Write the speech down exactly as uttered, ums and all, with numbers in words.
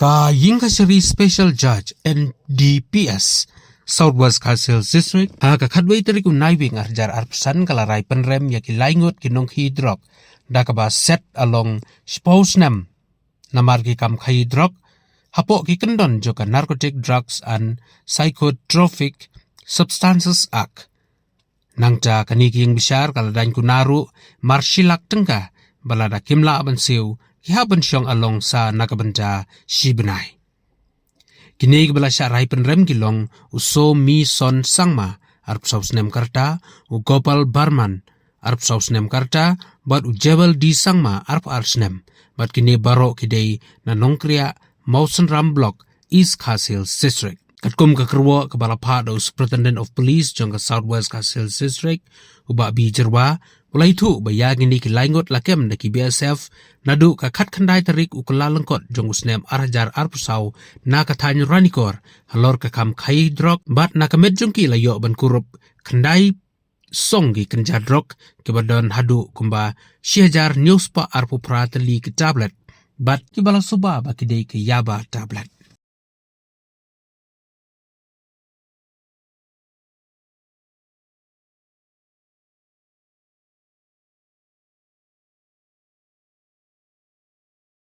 Ka Ïingkashari Special Judge, N D P S, South West Khasi Hills District, ha ka khatwei tarik u Naiwieng arhajar arphew san ka la rai pynrem ïa ki laingut ki nongkhaïi drok da kaba set along shiphew snem namar ki kam khaïi drok hapoh ki kyndon jong ka Narcotic Drugs and Psychotropic Substances Act. Nangta kane ka ïing bishar ka la daiñ kuna ruh mar shi lak tyngka, ba lada kim lah ban siew, ki hap ban shong along sa na ka bynta shi bnai. Kine kiba la shah rai pynrem ki long u Somi Son Sangma, arphew saw snem ka rta, u Gopal Barman, arphew saw snem ka rta, bad u Jewel D Sangma, arphew ar snem, bad kine baroh ki dei na Nongkriah, Mawsynram Block, East Khasi Hills District. Katkum ka kyrwoh kaba la phah da u Superintendent of Police jong ka South West Khasi Hills District, u Bah B Jyrwa, u la ïathuh ba ïa kine ki laingut la kem da ki B S F naduh ka khatkhyndai tarik u Kyllalyngkot jong u snem arhajar arphew saw na ka thaiñ Ranikor halor ka kam khaïi drok, bad na ka met jong ki la ïoh ban kurup khyndai song ki kynja drok kiba don haduh kumba shi hajar hynñiew spah arphew phra tylli ki tablet, bad kiba la suba ba ki dei ki yaba tablet.